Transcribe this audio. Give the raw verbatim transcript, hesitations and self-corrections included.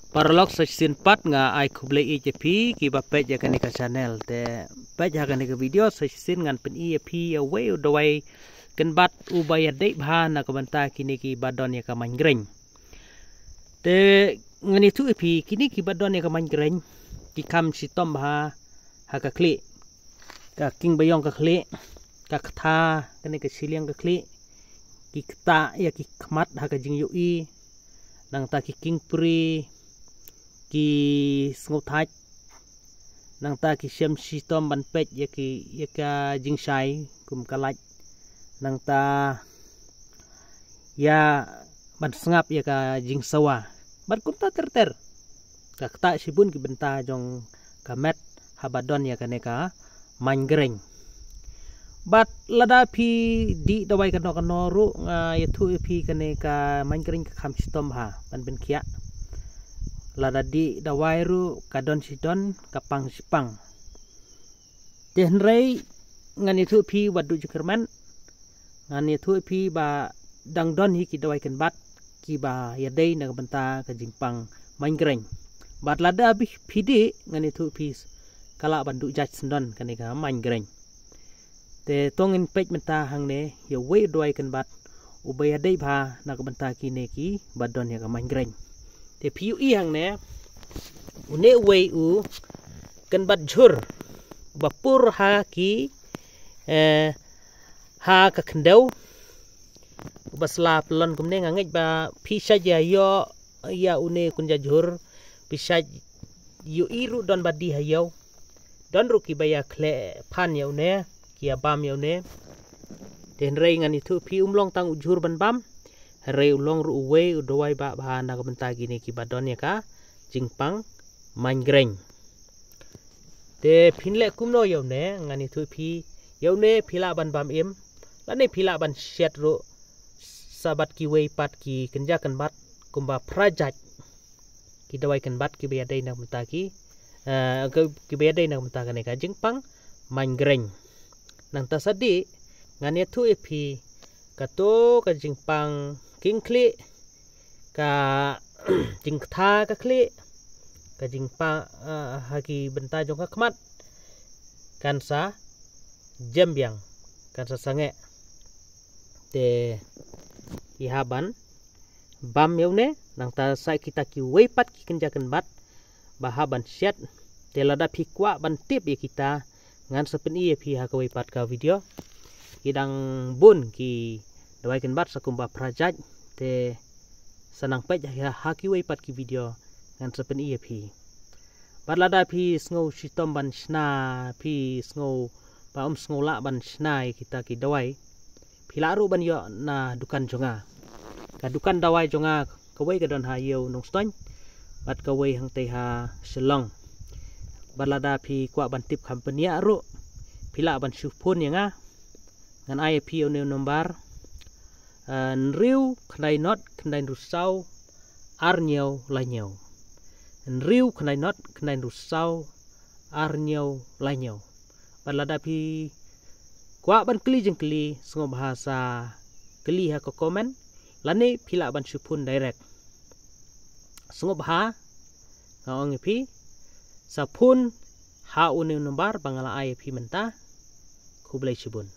Paralok, sa shisien pat nga ai khublei ïa phi kiba peit ïa kane ka channel. Te peit ha kane ka video, sa shisien ngan pyni ïa phi ïa uwei u dawai kynbat uba ïadei bha na ka bynta kine kiba don ïa ka migraine. Te ngan ïathuh ïa phi, kine kiba don ïa ka migraine ki kham shitom bha ha ka khlieh, ka king ba ïong ka khlieh, ka ktha, kane ka shiliang ka khlieh, ki ktah ïa ki khmat ha ka jingïohi, nangta ki king pri, ki sngewthait, nangta ki shem shitom ban peit ïa ki, ïa ka jingshai kum ka lait, nangta ïa ban sngap ïa ka jingsawa, bad kumta ter ter. Ka ktah shibun ki bynta jong ka met haba don ïa kane ka migraine. Bad lada phi dih dawai kano kano ruh, nga ïathuh ïa phi, kane ka migraine ka kham shitom bha ban pynkhiah. Lada dih dawai ruh ka don shi don, ka pang shi pang. Te hynrei ngan ïathuh ïa phi wat duh jingkyrmen, ngan ïathuh ïa phi ba dang don hi ki dawai kynbat kiba ïadei na ka bynta ka jingpang migraine. Bad lada phi dih, ngan ïathuh ïa phi ka lah ban duh jait syndon kane ka migraine. Te to ngin peit mynta hangne ïa uwei u dawai kynbat uba ïadei bha na ka bynta kine kiba don ïa ka migraine. Te phi ïohi hangne, une uwei u kynbat jhur ba pur ha ki, eh, ha ka khyndew, uba sla pyllun kumne. Nga ngeit ba phi shait ïa ïoh ïa une u kynbat jhur, phi shait ïohi ruh, don ba die ha ïew, don ruh kiba ïa khleh phan ïa une, ki ïa bam ïa une. Te hynrei ngan ïathuh ïa phi, um long tang u jhur ban bam, hynrei u long ruh uwei u dawai ba bha na ka bynta kine kiba don ïa ka jingpang migraine. Te phin leh kumno ïa une? Ngan ïathuh ïa phi. Ïa une phi lah ban bam im, lane phi lah ban shet ruh sa bad kiwei pat ki kynja kynbat kumba phra jait ki dawai kynbat kiba ïadei na ka bynta ki, eh, ki, kiba ïadei na ka bynta kane ka jingpang migraine. Nangta sa dih, ngan ïathuh ïa phi, kato ka jingpang king khlieh, ka jingktha ka khlieh, ka jingpang, eh, ha ki bynta jong ka khmat, kan sa jem biang, kan sa sangeh. Te phi hap ban bam ïa une, nangta sa kita kiwei pat ki kynja kynbat ba hap ban shet. Te lada phi kwah ban tip ïa kita, ngan sa pyni ïa phi ha kawei pat ka video. Ki dang bun ki dawai kynbat sa kumba phra jait, te sa nang peit ha, ha kiwei pat ki video, ngan sa pyni ïa phi. Bad lada phi sngew shitom ban shna, phi sngew ba um sngew lah ban shna ïa kita ki dawai, phi lah ruh ban ïoh na dukan jong nga. Ka dukan dawai jong nga, kawei ka don ha ïew Nongstoiñ, bad kawei hangtei ha Shillong. Bad lada phi kwah ban tip kham bniah ruh, phi lah ban shu phone ïa nga. Ngan ai ïa phi ïa une u nombar, eh, hynriew khyndai not khyndai hynriew saw ar hynñiew lai hynñiew. Hynriew khyndai not khyndai hynriew saw ar hynñiew lai hynñiew. Bad lada phi kwah ban kylli jingkylli, sngewbha sa kylli ha ka comment, lane phi lah ban shu phone direct. Sngewbha, nga ong ïa phi, sa phone ha une u nombar ba nga la ai ïa phi mynta. Khublei shibun.